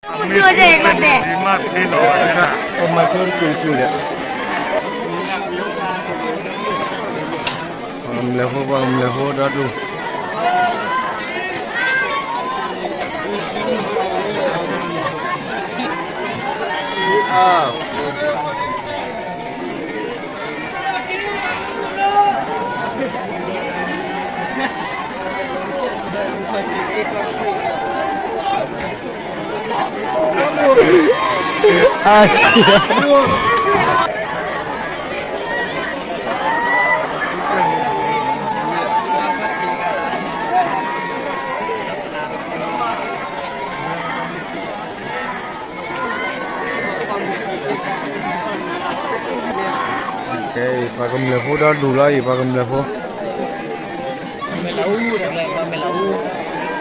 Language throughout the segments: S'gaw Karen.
မ့ၢ်တဲ, မၤဆိတကူာ်ကူာ်ဒီး, ပှၤကမျၢၢ်ဖိ, ပှၤကမျၢၢ်ဖိဒီဒူၣ်. အါ, ပှၤကမျၢၢ်ဖိဒီဒူၣ်လီၤအံၤ, ပှၤကမျၢၢ်ဖိ, မ့ၢ်လၢအူ,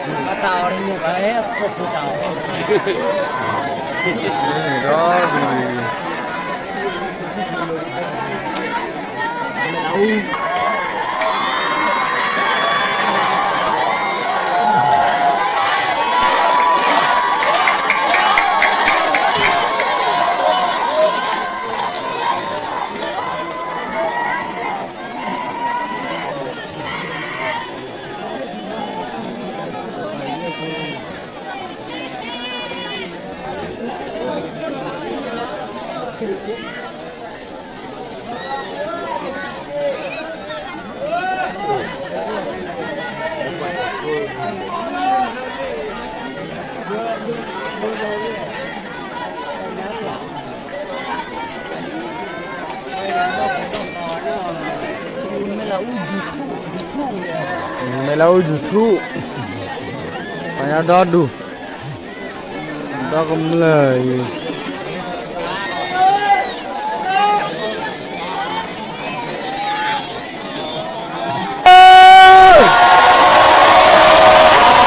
ပှၤမ့ၢ်လၢအူ, ပှၤတၢ်အီၣ်တမ့ၢ်ဘၣ်, ခိၣ်ဖိတၢ်အီၣ်, ဒီဒူၣ် မ့ၢ်လၢအူ YouTube, ပှၤညါဒီဒူ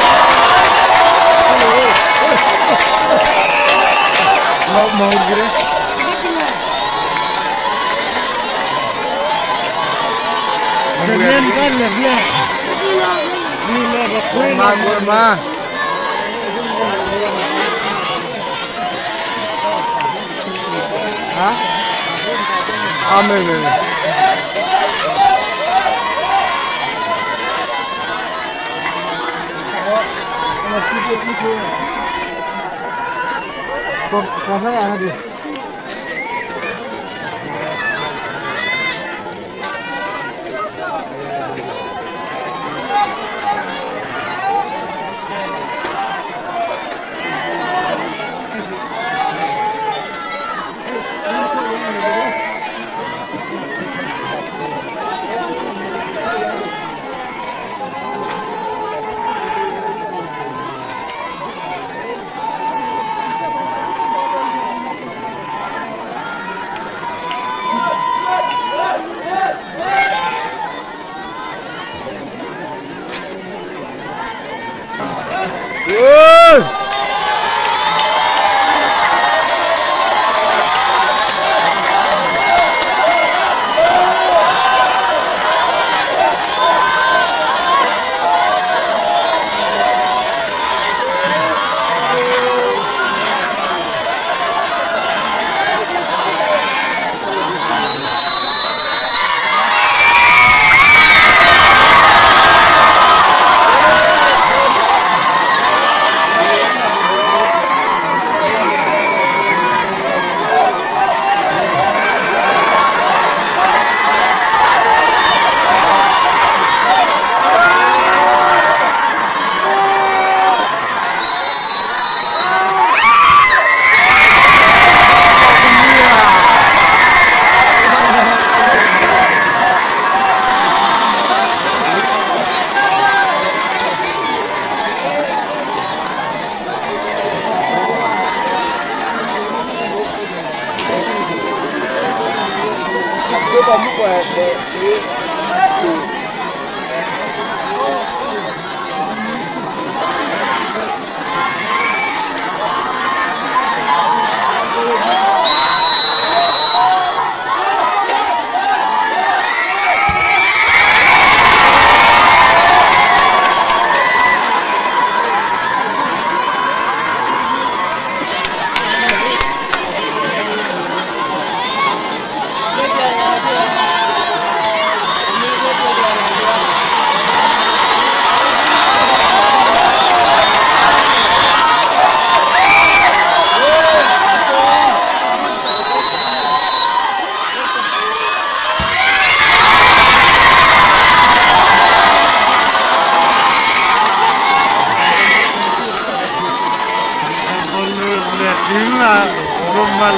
ၣ်, ဒီကမျၢၢ်အံၤ မၤ, မၤ, အမ့ၢ်, မ့ၢ်, မ့ၢ်, ဒိၣ်မး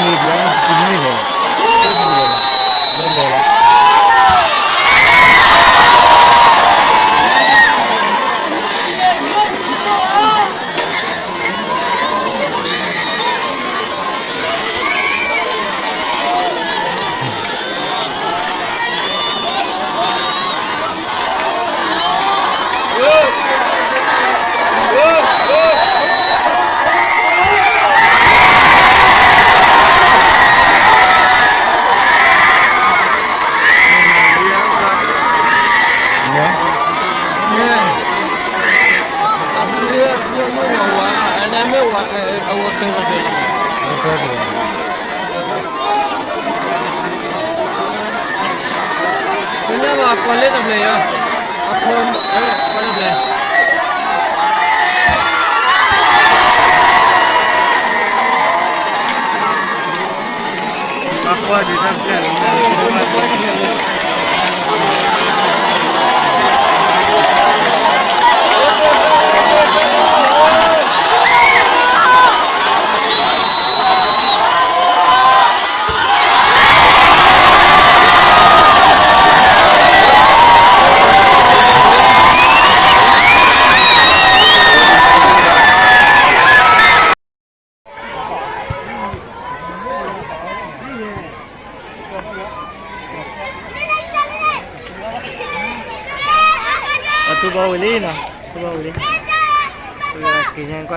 လီၤက့ၤန့ၣ်ဒီး အထူဘီဝံၤလံနီၤ, ထူဘီဝံၤလံ, က့ၤညါကွၢ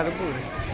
်တဘူၣ်လံ.